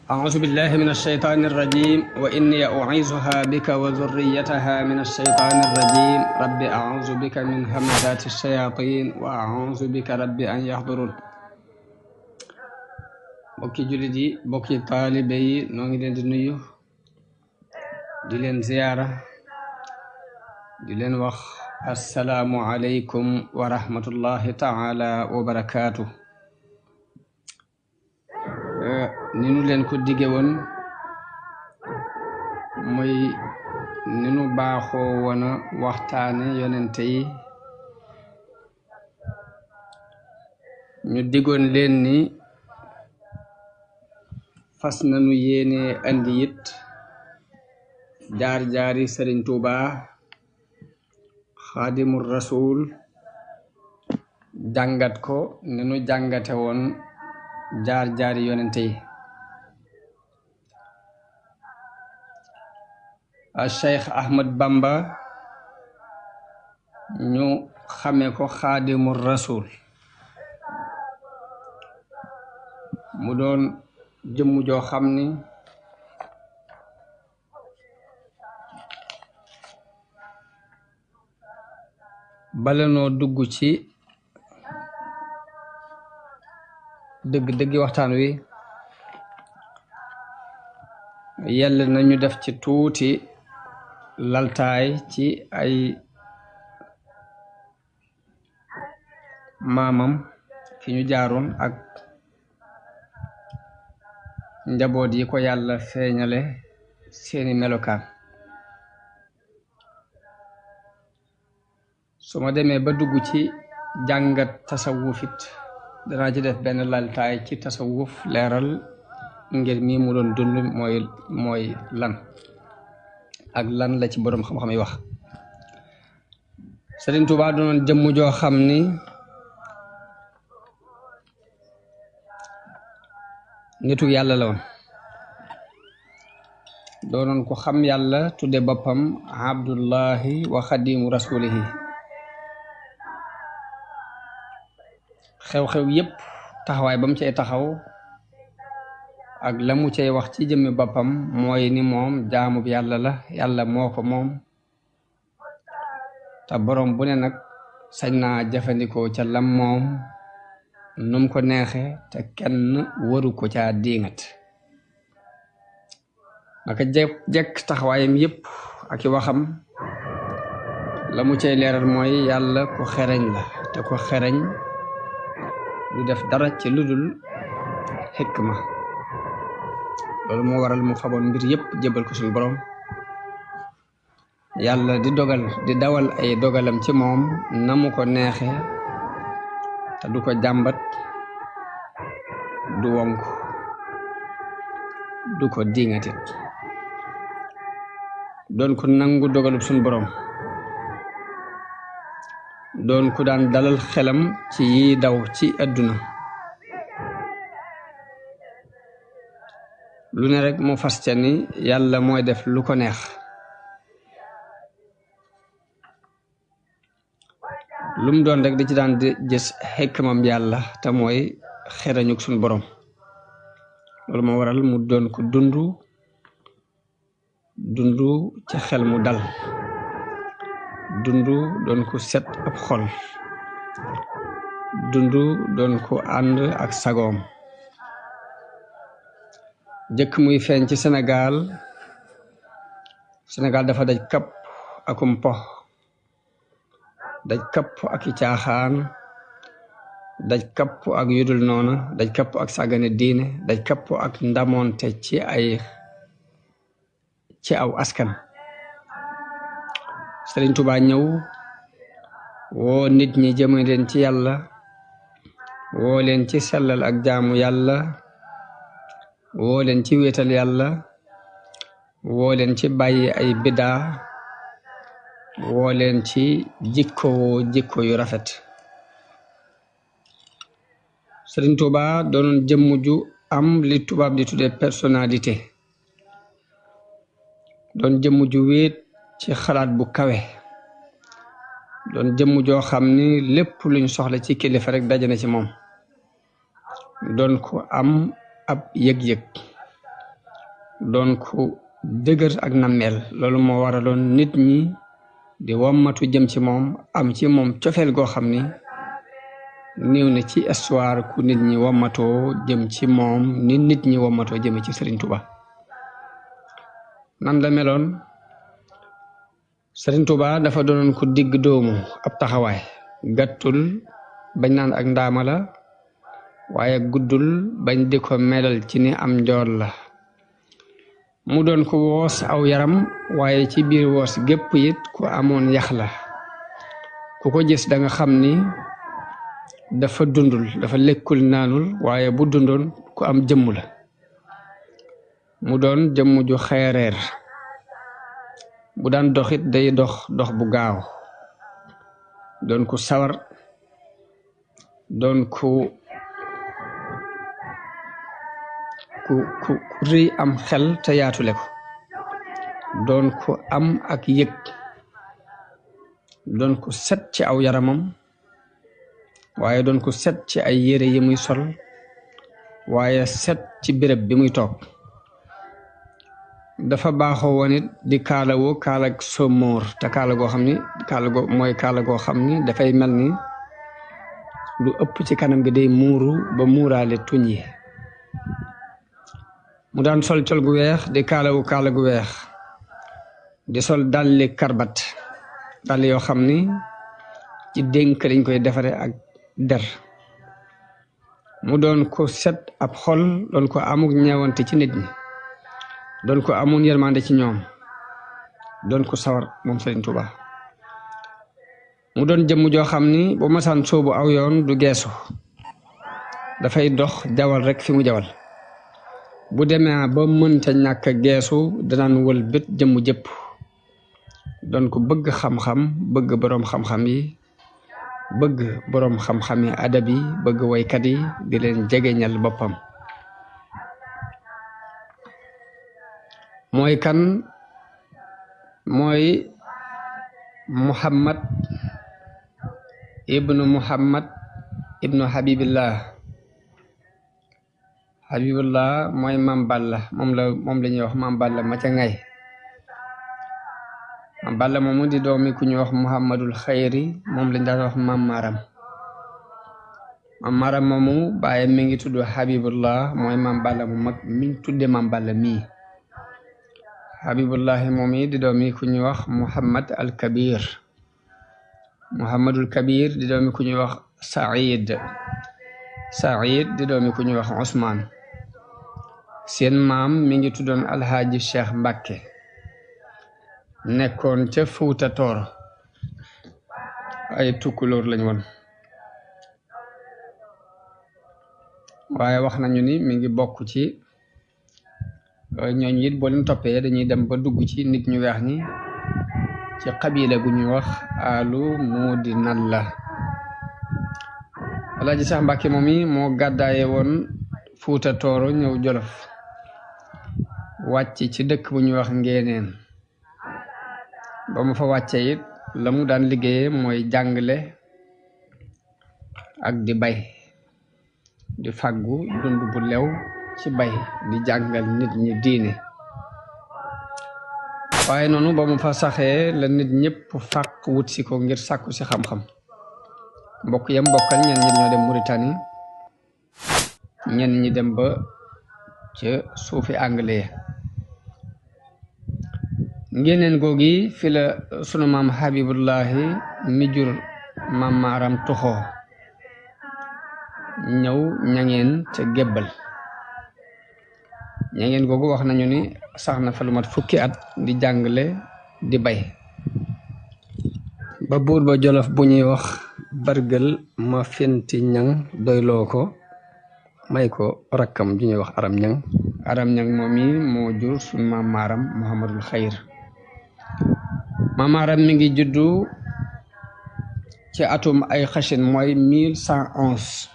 أعوذ بالله من الشيطان الرجيم وإني أعيذها بك وذريتها من الشيطان الرجيم رب أعوذ بك من همزات الشياطين وأعوذ بك رب أن يحضرون bokki jullit yi bokki taalibe yi noo ngi leen di nuyu di leen ziyaara di leen wax assalaamu aleykum wa rahmatullahi taala wa barakaatu ni nu leen ko dige woon muy ni nu baaxoo woona waxtaane yonente yi ñu digoon leen ni fas nanu yéene andi it jaar-jaari Sëriñ Tuubaa Xaadimul Rasuul jàngat ko ni nu jàngate woon jaar-jaari yonente yi Cheikh Ahmad Bamba ñu xame ko Xaadimul Rasuul mu doon jëmm joo xam ni bala noo dugg ci dëgg-dëggi waxtaan wi yell nañu def ci tuuti laltaay ci ay maamam fi ñu jaaroon ak njaboot yi ko yàlla feeñale seeni melokaan su ma demee ba dugg ci jàngat tasawufit danaa ci def benn laltaay ci tasawuf leeral ngir mi mu doon dund mooy lan ak lan la ci boroom xam-xam yi wax Sëriñ Tuubaa doonoon jëmm joo xam ni nitu yàlla la woon doonoon ko xam yàlla tudde boppam abdullahi wa xadimu rasulihi xew-xew yépp taxawaay ba mu cay taxaw ak la mu cay wax ci jëmmi boppam mooy ni moom jaamub yàlla la yàlla moo ko moom te boroom bu ne nag sañ naa jëfandikoo ca lam moom num ko neexe te kenn waru ko caa diingat naka jekk taxawaayam yépp ak i waxam la mu cay leeral mooy yàlla ku xereñ la te ku xereñ du def dara ci ludul xikma loolu moo waral mu faboon mbir yépp jébal ko suñu borom yàlla di dawal ay dogalam ci moom na mu ko neexe te du ko jàmbat du wonk du ko diŋatit doon ko nangu dogalub suñu borom doon ko daan dalal xelam ci yi daw ci àdduna lu ne rek mu fas ca ni yàlla mooy def lu ko neex lu mu doon rek di ci daan di gis xikmam yàlla te mooy xerañuk suñu borom loolu moo waral mu doon ko dundu ci xel mu dal doon ko set ab xol doon ko ànd ak sagoom jëkk muy feeñ ci Sénégal dafa daj kapp akum po daj kapp ak i caaxaan daj kapp ak yudul noona daj kapp ak sàggane diine daj kapp ak ndamoonte ci aw askan Sëriñ Tuubaa ñëw woo nit ñi jëme leen ci yàlla woo leen ci sellal ak jaamu yàlla woo leen ci wéetal yàlla woo leen ci bàyyi ay bidaa woo leen ci jikko yu rafet Sëriñ Tuubaa doonoon jëmm ju am li tubaab di tudde personnalité doon jëmm ju wéet ci xalaat bu kawe doon jëmm joo xam ni lépp luñ soxla ci kilifa rek daje na ci moom doon ko am ab yëg-yëg doon ku dëgër ak nammeel loolu moo waraloon nit ñi di wommatu jëm ci moom am ci moom cofeel goo xam ni néew na ci histoire ku nit ñi wommatoo jëm ci moom ni nit ñi wommatoo jëme ci Sëriñ Tuba nan la meloon Sëriñ Tuba dafa doonoon ku digg doomu ab taxawaay gàttul bañ naan ak ndaama la waaye guddul bañ di ko melal ci ni am njool la mu doon ko woos aw yaram waaye ci biir woos gépp it ku amoon yax la ku ko gis danga xam ni dafa dundul dafa lekkul naanul waaye bu dundoon ku am jëmm la mu doon jëmm ju xeereer bu daan doxit day dox bu gaaw doon ku sawar doon ku rëy am xel te yaatule ko doon ku am ak yëg doon ku set ci aw yaramam waaye doon ku set ci ay yére yi muy sol waaye set ci béréb bi muy toog dafa baaxoo woon it di kaalawoo kaalag somóor te kaala goo xam ni kaala goo xam ni dafay mel ni lu ëpp ci kanam gi day muuru ba muuraale tuñ yi mu daan sol col gu weex di kaalawu kaala gu weex di sol dalli karbat dàll yoo xam ni ci dénk dañ koy defare ak der mu doon ko set ab xol doon ko amuk ñeewante ci nit ñi doon ko amoon yërmande ci ñoom doon ko sawar moom Sëriñ Tuba mu doon jëmm joo xam ni bu masaan soobu aw yoon du geesu dafay dox jawal rek fi mu jawal bu demee ba mënta ñàkk geesu danaan wël bët jëmm jëpp doon ko bëgg xam-xam bëgg boroom xam-xam yi bëgg boroom xam-xam yi adab yi bëgg waykat yi di leen jegeñal boppam mooy kan mooy Muhammad ibnu Habibillah mooy Maam Balla moom la ñuy wax Maam Balla ma ca ngay Maam Balla moomu di doomi ku ñuy wax Muhammadul Xayri moom lañ daan wax Maam Maram moomu bàyyi mi ngi tudd Habibullah mooy Maam Balla mu mag miñ tudde Maam Balla mii Habibullahi moom yi di doomi ku ñuy wax Muhammadul Kabir di doomi ku ñuy wax Saïd di doomi ku ñuy wax Ousmane seen maam mi ngi tuddoon Alhaaji Cheikh Mbàkke nekkoon ca Fuuta Tooro ay tukkulóor lañ woon waaye wax nañu ni mi ngi bokk ci ñooñu it boo leen toppee dañuy dem ba dugg ci nit ñu weex ñi ci xabila gu ñuy wax alu muudi nan la Alaaji Cheikh Mbàkke moom yi moo gàddaaye woon Fuuta Tooro ñëw Jolof wàcc ci dëkk bu ñuy wax Ngéeneen ba mu fa wàcce it la mu daan liggéeye mooy jàngale ak di bay di fàggu dund bu lew ci bay di jàngal nit ñi diine waaye noonu ba mu fa saxee la nit ñëpp fàq wut si ko ngir sàkku si xam-xam mbokk yam bokkal ñenn ñi ñoo dem Mauritanie ñenn ñi dem ba ca suufi anglais Ngéeneen googi fi la sunu maam Habibullahi mi jur Maam Maaram tuxoo ñëw ñangeen te gébbal ñangeen googu wax nañu ni sax na fa lu mat fukki at di jàngale di bay ba buur ba Jolof bu ñuy wax bargël ma fenti ñang doyloo ko may ko rakkam ju ñuy wax aram ñang moom yi moo jur sunu maam Maaram Muhammadul Xayr Maam Maaram mi ngi juddu ci atum ay xashin mooy 1111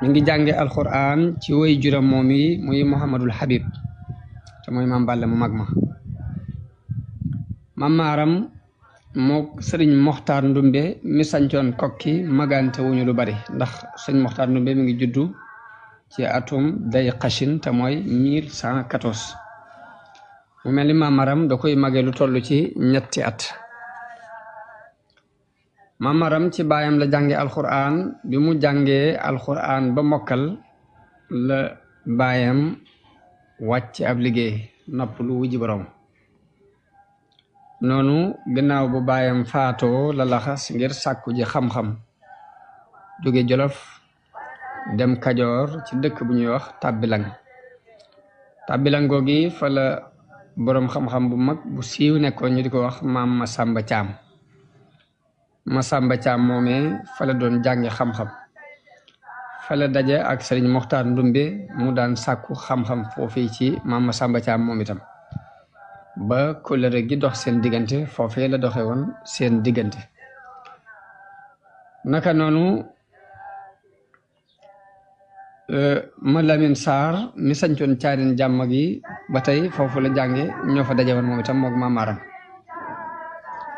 mi ngi jànge alquran ci woy juram moom yi muy Muhammadul Habib te mooy Maam Balla mu mag ma Maam Maaram moo sëriñ Moxtaar Ndumbe mi sancoon kokki magante wuñu lu bari ndax sëriñ Moxtaar Ndumbe mi ngi juddu ci atum day xashin te mooy 1114 mu mel ni maamaram da koy mage lu toll ci ñetti at maamaram ci baayam la jànge alxuraan bi mu jàngee alxuraan ba mokkal la baayam wàcc ab liggéey nopp lu wujji borom noonu gannaaw bu baayam faatoo la laxas ngir sàkku ji xam-xam jóge Jolof dem Kajoor ci dëkk bu ñuy wax Tàbbilang googi fa la boroom xam-xam bu mag bu siiw nekkoon ñu di ko wax maam Masamba Caam moomee fa la doon jànge xam-xam fa la daje ak Sëriñ Moxtaar Ndumbe mu daan sàkku xam-xam foofii ci maam Masamba Caam moom itam ba kóllëre gi dox seen diggante foofee la doxe woon seen diggante naka noonu ma Lamin Saar mi sañcoon Caarin Jàmm gi ba tey foofu la jànge ñoo fa daje woon moom itam mook maamaram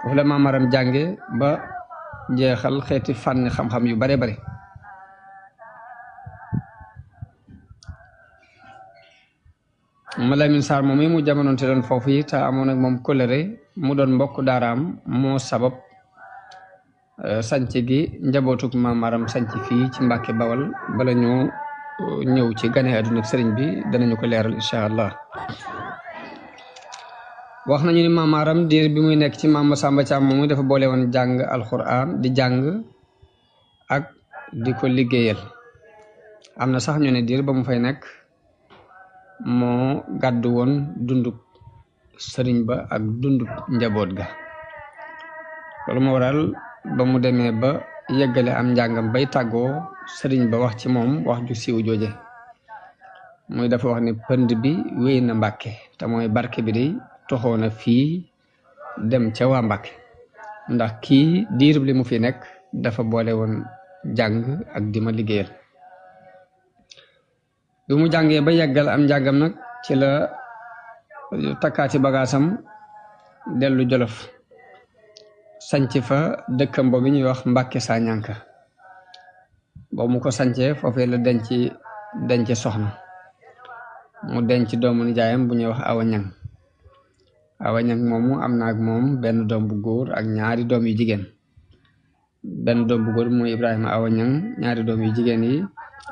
foofu la maamaram jànge ba jeexal xeeti fànn xam-xam yu bare bare ma Lamin Saar moom mu jamonoonte doon foofu yi te amoon ak moom kóllëre mu doon mbokk daaraam moo sabab sanc gi njabootuk maamaram sanc fii ci Mbàkke Bawal bala ñu ñëw ci gane àdduna sëriñ bi danañu ko leeral incha allah wax nañu ni maamaaram diir bi muy nekk ci maam Masamba Caam moomu dafa boole woon jàng alxuraan di jàng ak di ko liggéeyal am na sax ñu ne diir ba mu fay nekk moo gàddu woon dundub sëriñ ba ak dundub njaboot ga loolu moo waral ba mu demee ba yeggale am njàngam bay tàggoo sëriñ ba wax ci moom wax ju siiw jooje muy dafa wax ne pënd bi wéy na Mbàkke te mooy barke bi day toxoona fii dem ca waa Mbàkke ndax kii diirub li mu fi nekk dafa boole woon jàng ak di ma liggéeyal bi mu jàngee ba yeggal am njàngam nag ci la takkaati bagaasam dellu Jolof sanc fa dëkkam boobu ñuy wax Mbàkke Sañanka boobu mu ko sancee foofee la denc soxna mu denc doomu nijaayam bu ñuy wax Awa Ñang moomu am na ak moom benn doom bu góor ak ñaari doom yu jigéen benn doom bu góor mooy Ibrahima Awa Ñang ñaari doom yu jigéen yi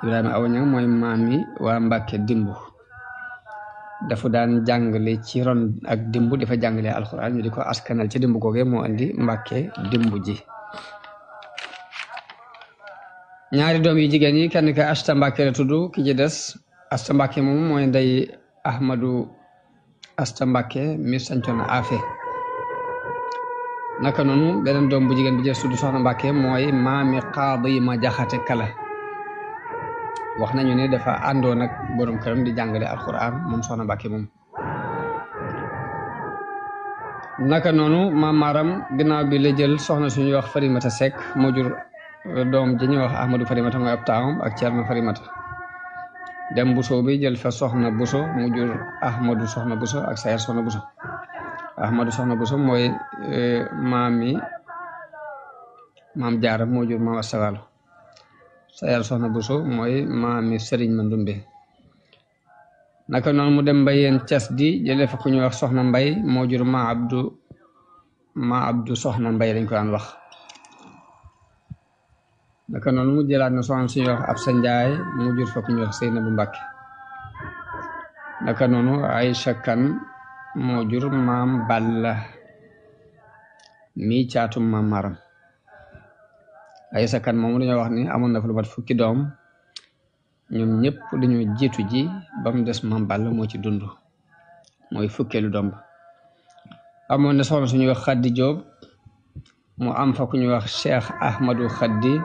Ibrahima Awa Ñang mooy maami waa Mbàkke Dimbu dafa daan jàngale ci ron ak dimbu dafa jàngale alxuraan ñu di ko askanal ci dimbu googee moo andi Mbàkke Dimbu ji ñaari doom yu jigéen yi kenn ka Asta Mbàkke la tudd ki ci des Asta Mbàkke moom mooy ndey Ahmadu Asta Mbàkke mi sancoon Afe naka noonu beneen doom bu jigéen bi jël tudd Soxna Mbàkke mooy maami Qaadi ma Jaxate Kala wax nañu ne dafa àndoon ak borom këram di jàngale alxuraan moom Soxna Mbàkke moom naka noonu maamaaram ginnaaw bi la jël soxna suñuy wax Farimata Sekk moo jur doom ji ñuy wax Ahmadu Farimata mooy ab taawam ak Ceerno Farimata dem Buso bi jël fa Soxna Buso mu jur Ahmadu Soxna Buso ak Sayar Soxna Buso Ahmadu Soxna Buso mooy maam Jaara moo jur maam Astawaalo Sayar Soxna Buso mooy maami Sëriñ Mandumbe naka noonu mu dem Mbayeen Cas di jëlee fa ku ñuy wax Soxna Mbay moo jur ma Abdu Soxna Mbay lañ ko daan wax naka noonu mu jëlaat na soxna suñuy wax Absa Njaay mu jur fa ku ñuy wax Seynabu Mbàkke naka noonu Aysa Kan moo jur maam Balla mi caatum maam Maram Aysa Kan moom dañoo wax ni amoon na fa lu mat fukki doom ñoom ñëpp dañoo jiitu ji ba mu des maam Balla moo ci dund mooy fukkeelu doom amoon na soxna suñuy wax Xaddi Jóob mu am fa ku ñuy wax Cheikh Ahmadu Xaddi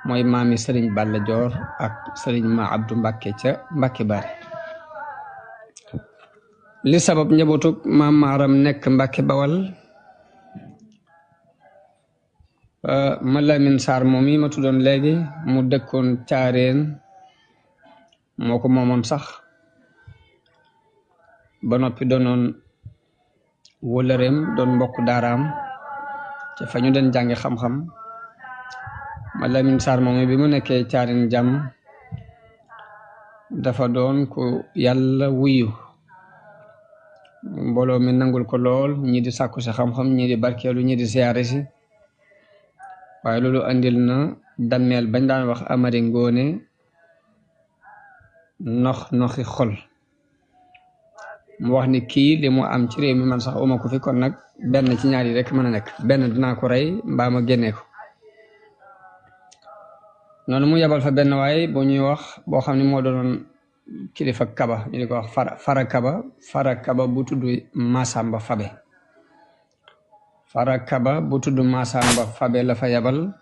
mooy maami Sëriñ Balla Joor ak Sëriñ ma Abdu Mbàkke ca Mbàkke Bari li sabab njabootug maam Maaram nekk Mbàkke Bawal ma Lamin Saar moom yi ma tuddoon léegi mu dëkkoon Caareen moo ko moomoon sax ba noppi doonoon wëlëreem doon mbokk daaraam te fa ñu den jàngi xam-xam ma Lamin Saar moom bi mu nekkee Caareen jàmm dafa doon ku yàlla wuyu mbooloo mi nangul ko lool ñi di sàkku si xam-xam ñi di barkeelu ñi di siyaare si waaye loolu andil na dammeel bañ daan wax Amari Ngoone noxi xol mu wax ni kii li mu am ci réew mi man sax uma ko fi kon nag benn ci ñaar yi rek mën a nekk benn dinaa ko rey mbaa ma génnee ko noonu mu yebal fa benn waay bu ñuy wax boo xam ne moo doon kilifa kaba ñu di ko wax fara kaba bu tudd Masamba Fabe fara kaba bu tudd Masamba Fabe la fa yebal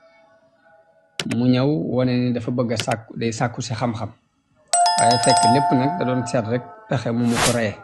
mu ñëw wane ni dafa bëgg a sàkku day sàkku si xam-xam waaye fekk lépp nag da doon seet rek pexe mu ko reye